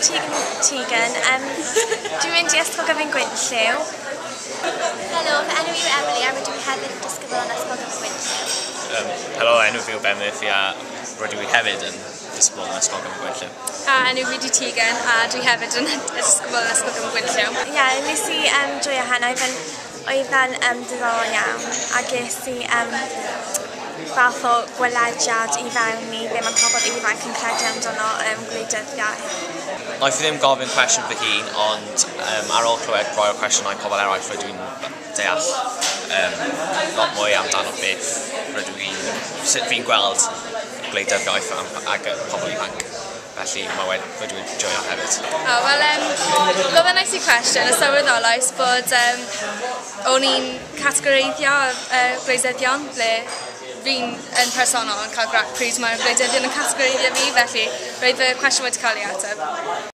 Tegan Tegan. Dwi'n mynd i Ysgol Gyfun Gwynllyw. Helo, fy enw yw Emily a rydw i hefyd yn disgybl yn Ysgol Gyfun Gwynllyw. Helo, enw fi yw Ben Murphy a rydw i hefyd yn disgybl yn Ysgol Gyfun Gwynllyw. A enw fi di Tegan a dwi hefyd yn disgybl yn Ysgol Gyfun Gwynllyw. Ie, yeah, nes i joio hynna, oedd e'n diddorol iawn a ges i fath o gwelediad i fewn i be mae pobl ifanc yn credu amdano gwleidyddiaeth. Wnaeth i ddim gofyn cwestiwn fy hun, ond ar ôl clywed rhai o'r cwestiynau pobl eraill, rydw i'n deall lot mwy amdano beth rydw i'n, sut fi'n gweld gwleidyddiaeth ag y pobl ifanc. Felly mae wedi, rydw i'n joio hefyd. Oh, wel, gofynnais i cwestiwn a sylweddolais bod o'n i'n categoreiddio gwleidyddion, ble fi'n yn personol yn cael grac pryd mae'r gwleidyddion yn categoreiddio fi, felly roedd fy cwestiwn wedi cael ei ateb.